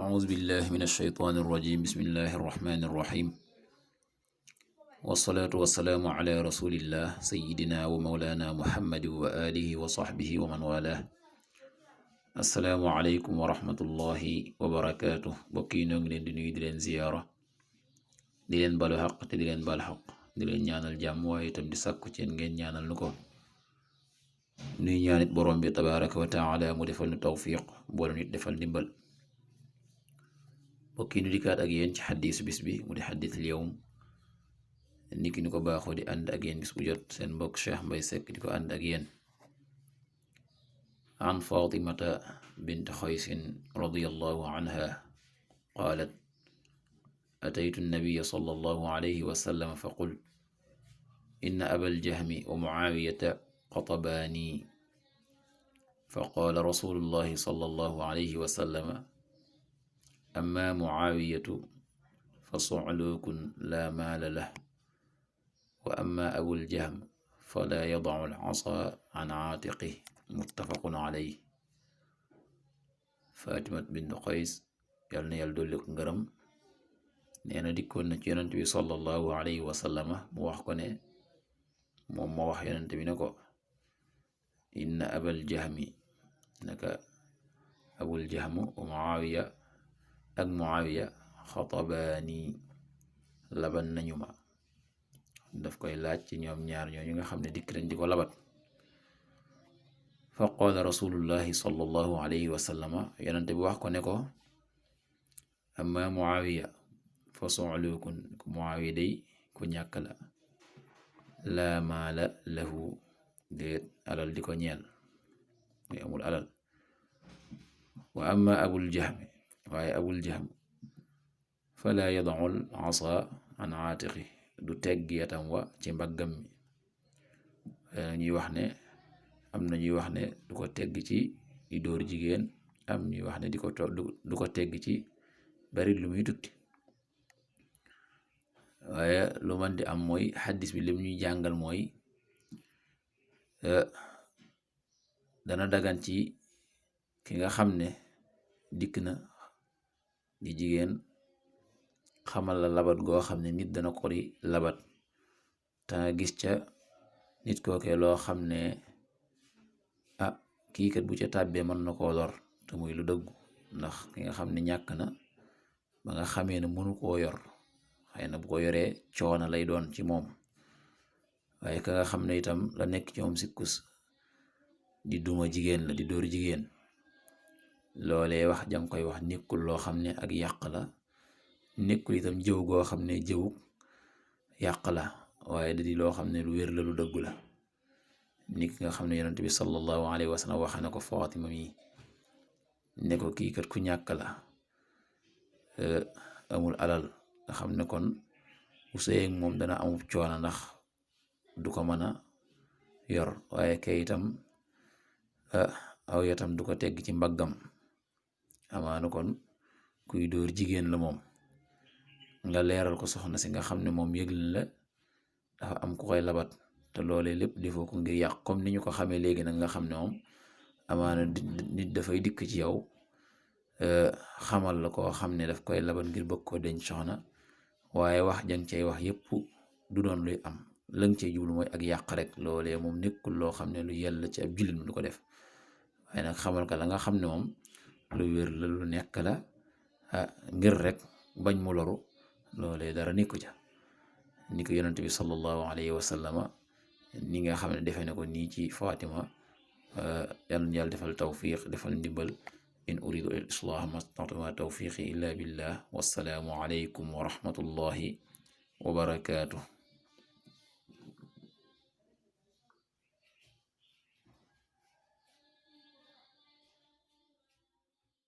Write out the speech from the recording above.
أعوذ بالله من الشيطان الرجيم بسم الله الرحمن الرحيم والصلاة والسلام على رسول الله سيدنا ومولانا محمد وآله وصحبه ومن والاه السلام عليكم ورحمة الله وبركاته bokki noo ngi leen di nuyu di leen ziyaara di leen balu xaq te di leen bal xaq di leen ñaanal jàmm waaye itam di sàkku ci ngeen ñaanal nu ko nuy ñaanit borom bi tabaraka wa taala mu defal nu tawfiq boole nit defal ndimbal bokki nu dikkaat ak yéen ci xaddiisu bis bi mu di xaddiisul yawm niki ni ko baaxoo di ànd ak yéen bis bu jot seen mbokk Cheikh Mbay Seck di ko ànd ak yéen an Fatimata bint Xaysin radiyallahu anha qaalat ataytu nnabiya sallallahu alayhi wa sallam fa qul inna abal jahmi wa muaawiyata xatabaani fa qaala rasulullahi sallallahu alayhi wa sallam amma muaawiyatu fa su'luukun laa maala lahu wa amma abul jahm falaa yada'u al-'asaa 'an 'aatiqihi muttafaqun alayhi. Faatimat bint Qays yal na yàlla dolli ko ngërëm nee na dikkoon na ci yonent bi sallallahu alayhi wa sallam mu wax ko ne moom moo wax yonent bi ne ko inna abal jahmi naka abul jahm wa muawiya ak muawiya xatabaani laban nañu ma. daf koy laaj ci ñoom ñaar ñooñu nga xam ne dikk nañ di ko labat. fa qaala rasulullahi sallallahu alayhi wa sallama yonent bi wax ko ne ko amma muawiya fa su'luukun muawiya day ku ñàkk la laa maala lahu déet alal di ko ñeel muy amul alal. wa amma abul jahmi waaye abul jahm falaa yada'u al-'asaa 'an 'aatiqihi du tegg yatam wa ci mbaggam mi. ñuy wax ne am na ñuy wax ne du ko tegg ci di dóor jigéen am ñuy wax ne du ko tegg ci bari lu muy tukki. waaye lu man di am mooy xaddis bi lim ñuy jàngal mooy dana dagan ci ki nga xam ne dikk na di jigéen xamal la labat goo xam ne nit dana ko di labat te nga gis ca nit kookee loo xam ne kii kat bu ca tàbbee mën na koo lor te muy lu dëggu. ndax ki nga xam ne ñàkk na ba nga xamee ne mënu koo yor xëy na bu ko yoree coono lay doon ci moom waaye ka nga xam ne itam la nekk ci moom sikkus di duma jigéen la di dóor jigéen loolee wax jang koy wax nekkul loo xam ne ak yàq la nekkul itam jëw goo xam ne jëw yàq la waaye da di loo xam ne lu wér la lu dëggu la. ni ki nga xam ne yonent bi sallallahu alayhi wa sallam waxe na ko Fatima mi ne ko kii kat ku ñàkk la amul alal nga xam ne kon bu sëyeeg moom dana amub coono ndax du ko mën a yor waaye kay itam aw yatam du ko tegg ci mbaggam amaana kon kuy dóor jigéen la moom. nga leeral ko soxna si nga xam ne moom yëgle la dafa am ku koy labat te loolee lépp defoo ko ngir yàq comme ni ñu ko xamee léegi nag nga xam ne moom amaana nit dafay dikk ci yow xamal la koo xam ne daf koy labat ngir bëgg ko denc soxna waaye wax jang cay wax yépp du doon luy am lëng cey jublu mooy ak yàq rek. loolee moom nekkul loo xam ne lu yella ci ab jullit mu du ko def waaye nag xamal ka la nga xam ne moom lu wér la lu nekk la ngir rek bañ mu loru loolee dara nekku ca. ni ko yonent bi sallallahu alayhi wa sallama ni nga xam ne defee na ko nii ci Fatima yàlla na yàlla defal tawfiq defal ndimbal. in uridu al islaah ma stata'tu ma tawfiqi illa billah wassalaamu alaykum wa rahmatullahi wa barakaatuh.